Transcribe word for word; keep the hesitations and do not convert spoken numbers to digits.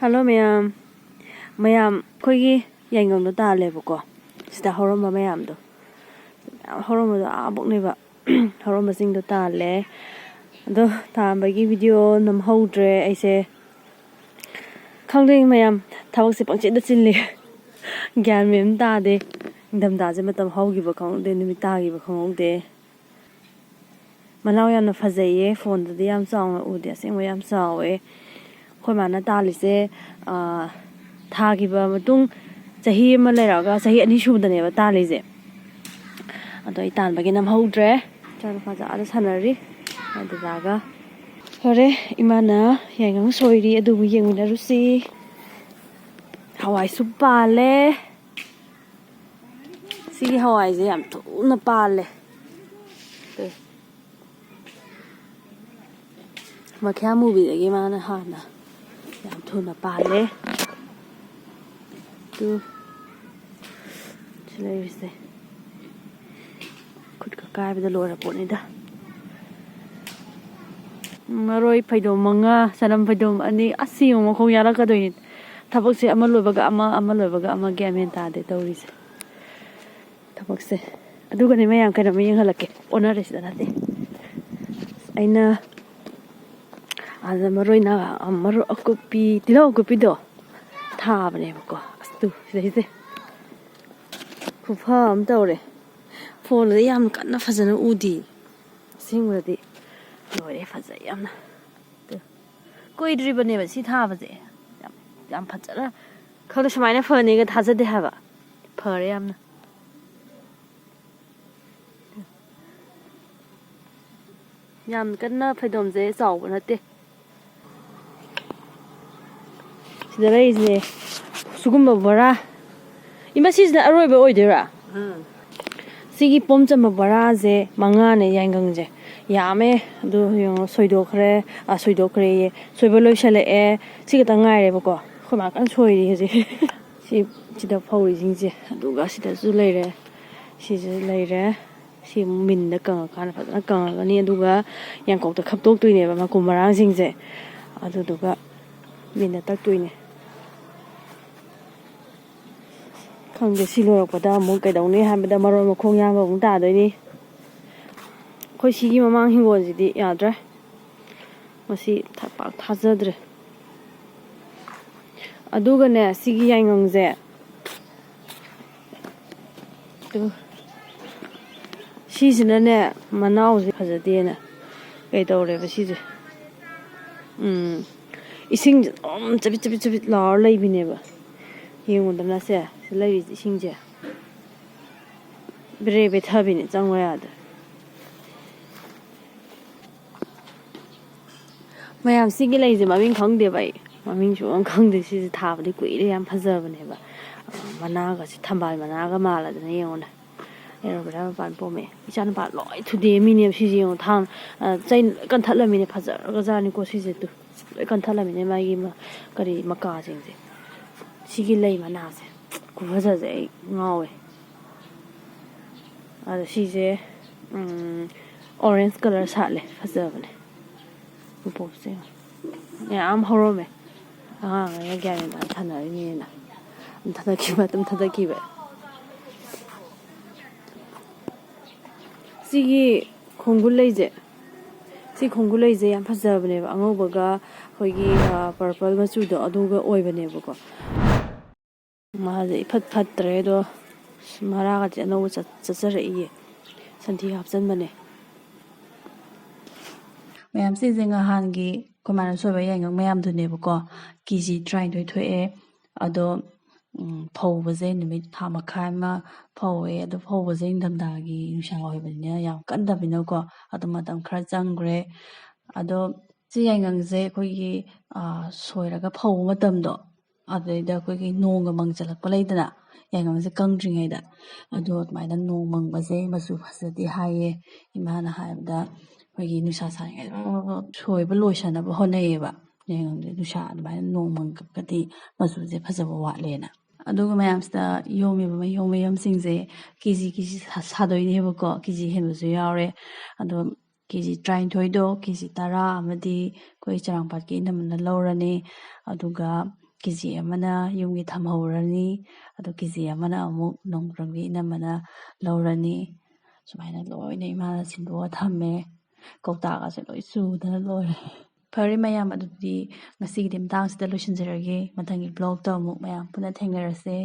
Hello ꯃꯌꯥꯝ꯫ ꯃꯌꯥꯝ, ꯑꯩꯈꯣꯏꯒꯤ ꯌꯥꯏꯉꯪꯗꯣ ꯇꯥꯜꯂꯦꯕꯀꯣ꯫ ꯁꯤꯗ ꯍꯧꯔꯝꯕ ꯃꯌꯥꯝꯗꯣ, ꯃꯌꯥꯝ ꯍꯧꯔꯝꯕꯗꯣ ꯑꯥꯕꯨꯛꯅꯦꯕ꯫ ꯍꯧꯔꯝꯕꯁꯤꯡꯗꯣ ꯇꯥꯜꯂꯦ꯫ ꯑꯗꯣ ꯇꯥꯟꯕꯒꯤ ꯚꯤꯗꯤꯑꯣ ꯅꯝꯍꯧꯗ꯭ꯔꯦ ꯑꯩꯁꯦ꯫ ꯈꯪꯗꯦ ꯃꯌꯥꯝ, ꯊꯕꯛꯁꯦ ꯄꯪꯆꯤꯟꯗ ꯆꯤꯜꯂꯤ꯫ ꯒ꯭ꯌꯥꯟ ꯃꯦꯟ ꯑꯃ ꯇꯥꯗꯦ꯫ ꯅꯤꯡꯊꯝꯊꯥꯁꯦ ꯃꯇꯝ ꯍꯧꯈꯤꯕ ꯈꯪꯍꯧꯗꯦ, ꯅꯨꯃꯤꯠ ꯇꯥꯈꯤꯕ ꯈꯪꯍꯧꯗꯦ꯫ ꯃꯅꯥꯎ ꯌꯥꯝꯅ ꯐꯖꯩꯌꯦ꯫ ꯐꯣꯟꯗꯗꯤ ꯌꯥꯝ ꯆꯥꯎꯅ ꯎꯗꯦ, ꯑꯁꯦꯡꯕ ꯌꯥꯝ ꯆꯥꯎꯋꯦ꯫ ꯑꯩꯈꯣꯏ ꯃꯥꯅ ꯇꯥꯜꯂꯤꯁꯦ, ꯑꯥ, ꯊꯥꯈꯤꯕ ꯃꯇꯨꯡ ꯆꯍꯤ ꯑꯃ ꯂꯩꯔꯛꯑꯒ ꯆꯍꯤ ꯑꯅꯤ ꯁꯨꯕꯗꯅꯦꯕ ꯇꯥꯜꯂꯤꯁꯦ꯫ ꯑꯗꯣ ꯑꯩ ꯇꯥꯟꯕꯒꯤ ꯅꯝꯍꯧꯗ꯭ꯔꯦ꯫ ꯏꯆꯥꯅꯨꯄꯥꯁꯦ ꯑꯥꯗ ꯁꯥꯟꯅꯔꯤ꯫ ꯑꯗꯨꯗꯥꯒ ꯐꯔꯦ, ꯏꯃꯥꯅ ꯌꯥꯏꯉꯪ ꯁꯣꯏꯔꯤ, ꯑꯗꯨꯕꯨ ꯌꯦꯡꯃꯤꯟꯅꯔꯨꯁꯤ꯫ ꯍꯋꯥꯏꯁꯨ ꯄꯥꯜꯂꯦ꯫ ꯁꯤꯒꯤ ꯍꯋꯥꯏꯁꯦ ꯌꯥꯝ ꯊꯨꯅ ꯄꯥꯜꯂꯦ꯫ ꯇꯨ꯫ ꯃꯈ꯭ꯌꯥ ꯃꯨꯕꯤꯗꯒꯤ ꯃꯥꯅ ꯍꯥꯟꯅ ꯌꯥꯝ ꯊꯨꯅ ꯄꯥꯜꯂꯦ꯫ ꯇꯨ꯫ ꯁꯤ ꯂꯩꯔꯤꯁꯦ꯫ ꯈꯨꯠꯀ ꯀꯥꯏꯕꯗ ꯂꯣꯏꯔ ꯄꯣꯠꯅꯤꯗ꯫ ꯃꯔꯣꯏ ꯐꯩꯗꯣꯝ ꯃꯉꯥ, ꯆꯅꯝ ꯐꯩꯗꯣꯝ ꯑꯅꯤ, ꯑꯁ, ꯁꯤ ꯌꯦꯡꯉꯨ, ꯃꯈꯣꯡ ꯌꯥꯜꯂꯛꯀꯗꯣꯏꯅꯤ꯫ ꯊꯕꯛꯁꯦ ꯑꯃ ꯂꯣꯏꯕꯒ ꯑꯃ, ꯑꯃ ꯂꯣꯏꯕꯒ ꯑꯃ, ꯒ꯭ꯌꯥꯟ ꯃꯦꯟ ꯇꯥꯗꯦ ꯇꯧꯔꯤꯁꯦ꯫ ꯊꯕꯛꯁꯦ꯫ ꯑꯗꯨꯒꯅꯦ ꯃꯌꯥꯝ, ꯀꯩꯅꯣꯝꯃ ꯌꯦꯡꯍꯜꯂꯛꯀꯦ꯫ ꯑꯣꯟꯅꯔꯦ, ꯁꯤꯗ ꯅꯠꯇꯦ꯫ ꯑꯩꯅ ꯑꯥꯗ ꯃꯔꯣꯏ ꯅꯥ-, ꯃꯔꯣꯏ ꯑꯀꯨꯞꯄꯤ, ꯇꯤꯜꯍꯧ ꯑꯀꯨꯞꯄꯤꯗꯣ ꯊꯥꯕꯅꯦꯕꯀꯣ꯫ ꯑꯁ, ꯇꯨ, ꯁꯤꯗꯩꯁꯦ꯫ ꯈꯨꯐ ꯑꯃ ꯇꯧꯔꯦ꯫ ꯐꯣꯟꯗꯗꯤ ꯌꯥꯝ ꯀꯟꯅ ꯐꯖꯅ ꯎꯗꯦ꯫ ꯑꯁꯦꯡꯕꯗꯗꯤ ꯂꯣꯏꯔꯦ, ꯐꯖꯩ ꯌꯥꯝꯅ꯫ ꯇꯨ꯫ ꯀꯨꯏꯗ꯭ꯔꯤꯕꯅꯦꯕ ꯁꯤ ꯊꯥꯕꯁꯦ꯫ ꯌꯥꯝ, ꯌꯥꯝ ꯐꯖꯅ, ꯈꯪꯗꯦ, ꯁꯨꯃꯥꯏꯅ ꯐꯅꯤꯒ ꯊꯥꯖꯗꯦ ꯍꯥꯏꯕ꯫ ꯐꯔꯦ ꯌꯥꯝꯅ꯫ ꯌꯥꯝ ꯀꯟꯅ ꯐꯩꯗꯣꯝꯁꯦ ꯆꯥꯎꯕ ꯅꯠꯇꯦ꯫ ꯁꯤꯗ ꯂꯩꯔꯤꯁꯦ ꯁꯤꯒꯨꯝꯕ ꯕꯣꯔꯥ꯫ ꯏꯃꯥ, ꯁꯤꯁꯤꯅ ꯑꯔꯣꯏꯕ ꯑꯣꯏꯗꯣꯏꯔꯥ? ꯎꯝ꯫ ꯁꯤꯒꯤ ꯄꯣꯝ ꯆꯟꯕ ꯕꯣꯔꯥꯁꯦ ꯃꯉꯥꯅꯦ, ꯌꯥꯏꯉꯪꯁꯦ꯫ ꯌꯥꯝꯃꯦ꯫ ꯑꯗꯨ ꯌꯦꯡꯉꯣ, ꯁꯣꯏꯗꯣꯛꯈ꯭ꯔꯦ꯫ ꯑ, ꯁꯣꯏꯗꯣꯛꯈ꯭ꯔꯦꯌꯦ꯫ ꯁꯣꯏꯕ ꯂꯣꯏꯁꯜꯂꯛꯑꯦ꯫ ꯁꯤ ꯈꯛꯇꯪ ꯉꯥꯏꯔꯦꯕꯀꯣ꯫ ꯑꯩꯈꯣꯏ ꯃꯥ ꯀꯟꯅ ꯁꯣꯏꯔꯤ ꯍꯧꯖꯤꯛ꯫ ꯁꯤ, ꯁꯤꯗ ꯐꯧꯔꯤꯁꯤꯡꯁꯦ꯫ ꯑꯗꯨꯒ ꯁꯤꯗꯁꯨ ꯂꯩꯔꯦ꯫ ꯁꯤꯁꯨ ꯂꯩꯔꯦ꯫ ꯁꯤ ꯑꯃꯨꯛ ꯃꯤꯟꯗ ꯀꯪꯉꯀꯥꯟꯗ ꯐꯖꯅ ꯀꯪꯉꯒꯅꯤ꯫ ꯑꯗꯨꯒ ꯌꯥꯡꯀꯣꯛꯇ ꯈꯞꯇꯣꯛꯇꯣꯏꯅꯦꯕ ꯃꯀꯨ ꯃꯔꯥꯡꯁꯤꯡꯁꯦ꯫ ꯑꯗꯨꯗꯨꯒ ꯃꯤꯅ ꯇꯛꯇꯣꯏꯅꯦ꯫ ꯈꯪꯗꯦ, ꯁꯤ ꯂꯣꯏꯔꯛꯄꯗ ꯑꯃꯨꯛ ꯀꯩꯗꯧꯅꯤ ꯍꯥꯏꯕꯗ ꯃꯔꯣꯟ ꯃꯈꯣꯡ ꯌꯥꯝꯕ ꯑꯃꯨꯛ ꯇꯥꯗꯣꯏꯅꯤ꯫ ꯑꯩꯈꯣꯏ ꯁꯤꯒꯤ ꯃꯃꯥꯡ ꯍꯤꯡꯒꯣꯜꯁꯤꯗꯤ ꯌꯥꯗ꯭ꯔꯦ꯫ ꯃꯁꯤ ꯊ-, ꯄꯥꯛ ꯊꯥꯖꯗ꯭ꯔꯦ꯫ ꯑꯗꯨꯒꯅꯦ, ꯁꯤꯒꯤ ꯌꯥꯏꯉꯪꯁꯦ, ꯇꯨ, ꯁꯤꯁꯤꯅꯅꯦ, ꯃꯅꯥꯎꯁꯦ ꯐꯖꯗꯦꯅ ꯀꯩ ꯇꯧꯔꯦꯕ ꯁꯤꯁꯦ? ꯎꯝ, ꯏꯁꯤꯡꯁꯦ ꯑꯗꯨꯝ ꯆꯕꯤꯠ ꯆꯕꯤꯠ ꯆꯕꯤꯠ ꯂꯥꯎꯔ ꯂꯩꯕꯤꯅꯦꯕ꯫ ꯌꯦꯡꯉꯨꯗꯅ ꯁꯦ, ꯁꯤ ꯂꯩꯔꯤꯁꯦ ꯏꯁꯤꯡꯁꯦ꯫ ꯕ꯭ꯔꯦ ꯕꯦꯊꯕꯤꯅꯦ, ꯆꯪꯉꯣ ꯌꯥꯗ꯭ꯔꯦ꯫ ꯃꯌꯥꯝ, ꯁꯤꯒꯤ ꯂꯩꯁꯦ ꯃꯃꯤꯡ ꯈꯪꯗꯦꯕ ꯑꯩ꯫ ꯃꯃꯤꯡꯁꯨ ꯑꯃ ꯈꯪꯗꯦ꯫ ꯁꯤꯁꯦ ꯊꯥꯕꯗꯤ ꯀꯨꯏꯔꯦ, ꯌꯥꯝ ꯐꯖꯕꯅꯦꯕ꯫ ꯑ, ꯃꯅꯥꯒꯁꯦ ꯊꯝꯕꯥꯜ ꯃꯅꯥꯒ ꯃꯥꯜꯂꯗꯅ ꯌꯦꯡꯉꯨꯅꯦ꯫ ꯑꯦꯂꯣꯚꯦꯔꯥ ꯃꯄꯥꯟ ꯄꯣꯝꯃꯦ꯫ ꯏꯆꯥꯅꯨꯄꯥ ꯂꯣꯏ ꯊꯨꯗꯦꯛꯑꯃꯤꯅꯦꯕ ꯁꯤꯁꯦ ꯌꯦꯡꯉꯣ꯫ ꯊꯥꯡ, ꯑ, ꯆꯩ ꯂꯣꯏ ꯀꯟꯊꯠꯂꯝꯃꯤꯅꯦ꯫ ꯐꯖꯔꯒꯖꯥꯠꯅꯤꯀꯣ ꯁꯤꯁꯦ ꯇꯨ꯫ ꯂꯣꯏ ꯀꯟꯊꯠꯂꯝꯃꯤꯅꯦ ꯃꯥꯒꯤ ꯃ-, ꯀꯔꯤ ꯃꯀꯥꯁꯤꯡꯁꯦ꯫ ꯁꯤꯒꯤ ꯂꯩ ꯃꯅꯥꯁꯦ ꯈꯨꯐꯖꯁꯦ ꯑꯩ ꯉꯥꯎꯋꯦ꯫ ꯑꯗꯣ ꯁꯤꯁꯦ, ꯎꯝ, orange colour ꯁꯥꯠꯂꯦ, ꯐꯖꯕꯅꯦ꯫ ꯎꯄꯣꯛꯁꯦ ꯌꯦꯡꯉꯣ꯫ ꯃꯌꯥꯝ ꯍꯧꯔꯝꯃꯦ꯫ ꯑꯉꯥꯡꯈꯩꯅ ꯒ꯭ꯌꯥꯟ ꯃꯦꯟ ꯇꯥꯅ ꯊꯥꯅꯔꯤꯅꯦꯅ꯫ ꯑꯗꯨꯝ ꯊꯥꯗꯈꯤꯕ, ꯑꯗꯨꯝ ꯊꯥꯗꯈꯤꯕ꯫ ꯁꯤꯒꯤ ꯈꯣꯡꯒꯨꯜ ꯂꯩꯁꯦ, ꯁꯤ ꯈꯣꯡꯒꯨꯜ ꯂꯩꯁꯦ ꯌꯥꯝ ꯐꯖꯕꯅꯦꯕ꯫ ꯑꯉꯧꯕꯒ ꯑꯩꯈꯣꯏꯒꯤ, ꯑ, purple ꯃꯆꯨꯗꯣ ꯑꯗꯨꯒ ꯑꯣꯏꯕꯅꯦꯕꯀꯣ꯫ ꯃꯥꯁꯦ ꯏꯐꯠ ꯐꯠꯇ꯭ꯔꯦ ꯑꯗꯣ꯫ ꯃꯔꯥꯒꯗꯤ ꯑꯅꯧꯕ ꯆꯠ-, ꯆꯠꯆꯔꯛꯏꯌꯦ꯫ ꯁꯟꯊꯤ ꯍꯥꯞꯆꯤꯟꯕꯅꯦ꯫ ꯃꯌꯥꯝꯁꯤꯡꯁꯦ ꯉꯍꯥꯟꯒꯤ ꯑꯩꯈꯣꯏ ꯃꯥꯅ ꯁꯣꯏꯕ ꯌꯥꯏꯉꯪ ꯃꯌꯥꯝꯗꯨꯅꯦꯕꯀꯣ꯫ ꯀꯦ ꯖꯤ ꯇꯔꯥꯅꯤꯊꯣꯏ ꯊꯣꯛꯑꯦ꯫ ꯑꯗꯣ, ꯎꯝ, ꯐꯧꯕꯁꯦ ꯅꯨꯃꯤꯠ ꯊꯥ ꯃꯈꯥꯏ ꯑꯃ ꯐꯧꯋꯦ꯫ ꯑꯗꯣ ꯐꯧꯕꯁꯦ ꯏꯪꯊꯝꯊꯥꯒꯤ ꯅꯨꯡꯁꯥ ꯑꯣꯏꯕꯅꯤꯅ ꯌꯥꯝ ꯀꯟꯗꯕꯅꯤꯅꯀꯣ, ꯑꯗꯨꯝ ꯃꯇꯝ ꯈꯔ ꯆꯪꯈ꯭ꯔꯦ꯫ ꯑꯗꯣ ꯁꯤ ꯌꯥꯏꯉꯪꯁꯦ ꯑꯩꯈꯣꯏꯒꯤ, ꯑ, ꯁꯣꯏꯔꯒ ꯐꯧꯕ ꯃꯇꯝꯗꯣ, ꯑꯗꯨꯗꯩꯗ ꯑꯩꯈꯣꯏꯒꯤ ꯅꯣꯡꯒ ꯃꯪꯖꯜꯂꯛꯄ ꯂꯩꯗꯅ, ꯌꯥꯏꯉꯪꯁꯦ ꯀꯪꯗ꯭ꯔꯤꯉꯩꯗ, ꯑꯗꯣ ꯑꯗꯨꯃꯥꯏꯅ ꯅꯣꯡ ꯃꯪꯕꯁꯦ ꯃꯆꯨ ꯐꯖꯗꯦ ꯍꯥꯏꯌꯦ꯫ ꯏꯃꯥꯅ ꯍꯥꯏꯕꯗ ꯑꯩꯈꯣꯏꯒꯤ ꯅꯨꯡꯁꯥ ꯁꯥꯔꯤꯉꯩꯗ ꯁꯣꯏꯕ ꯂꯣꯏꯁꯟꯅꯕ ꯍꯣꯠꯅꯩꯌꯦꯕ꯫ ꯌꯥꯏꯉꯪꯁꯦ ꯅꯨꯡꯁꯥ ꯑꯗꯨꯃꯥꯏꯅ ꯅꯣꯡ ꯃꯪꯉꯛꯑꯗꯤ ꯃꯆꯨꯁꯦ ꯐꯖꯕ ꯋꯥꯠꯂꯦꯅ꯫ ꯑꯗꯨꯒ ꯃꯌꯥꯝꯁꯤꯗ ꯌꯣꯝꯃꯤꯕ ꯃꯌꯣꯝ ꯃꯌꯣꯝꯁꯤꯡꯁꯦ ꯀꯦ ꯖꯤ ꯀꯦ ꯖꯤ ꯁꯥ-, ꯁꯥꯗꯣꯏꯅꯦꯕꯀꯣ꯫ ꯀꯦ ꯖꯤ ꯍꯦꯟꯕꯁꯨ ꯌꯥꯎꯔꯦ꯫ ꯑꯗꯣ ꯀꯦ ꯖꯤ ꯇꯔꯥꯅꯤꯊꯣꯏꯗꯣ ꯀꯦ ꯖꯤ ꯇꯔꯥ ꯑꯃꯗꯤ ꯑꯩꯈꯣꯏ ꯆꯔꯥꯡꯄꯥꯠꯀꯤ ꯏꯅꯝꯃꯅ ꯂꯧꯔꯅꯤ, ꯑꯗꯨꯒ ꯀꯦ ꯖꯤ ꯑꯃꯅ ꯌꯨꯝꯒꯤ ꯊꯝꯍꯧꯔꯅꯤ, ꯑꯗꯣ ꯀꯦ ꯖꯤ ꯑꯃꯅ ꯑꯃꯨꯛ ꯅꯣꯡꯕ꯭ꯔꯝꯒꯤ ꯏꯅꯝꯃꯅ ꯂꯧꯔꯅꯤ꯫ ꯁꯨꯃꯥꯏꯅ ꯂꯣꯏꯅ ꯏꯃꯥꯅ ꯁꯤꯟꯗꯣꯛꯑ ꯊꯝꯃꯦ꯫ ꯀꯧꯇꯥꯒꯁꯦ ꯂꯣꯏ ꯆꯨꯗꯅ ꯂꯣꯏꯔꯦ꯫ ꯐꯔꯦ ꯃꯌꯥꯝ, ꯑꯗꯨꯗꯤ ꯉꯁꯤꯒꯤꯗꯤ ꯃꯇꯥꯡꯁꯤꯗ ꯂꯣꯏꯁꯤꯟꯖꯔꯒꯦ꯫ ꯃꯊꯪꯒꯤ ꯕ꯭ꯂꯣꯛꯇ ꯑꯃꯨꯛ ꯃꯌꯥꯝ ꯄꯨꯟꯅ ꯊꯦꯡꯅꯔꯁꯦ꯫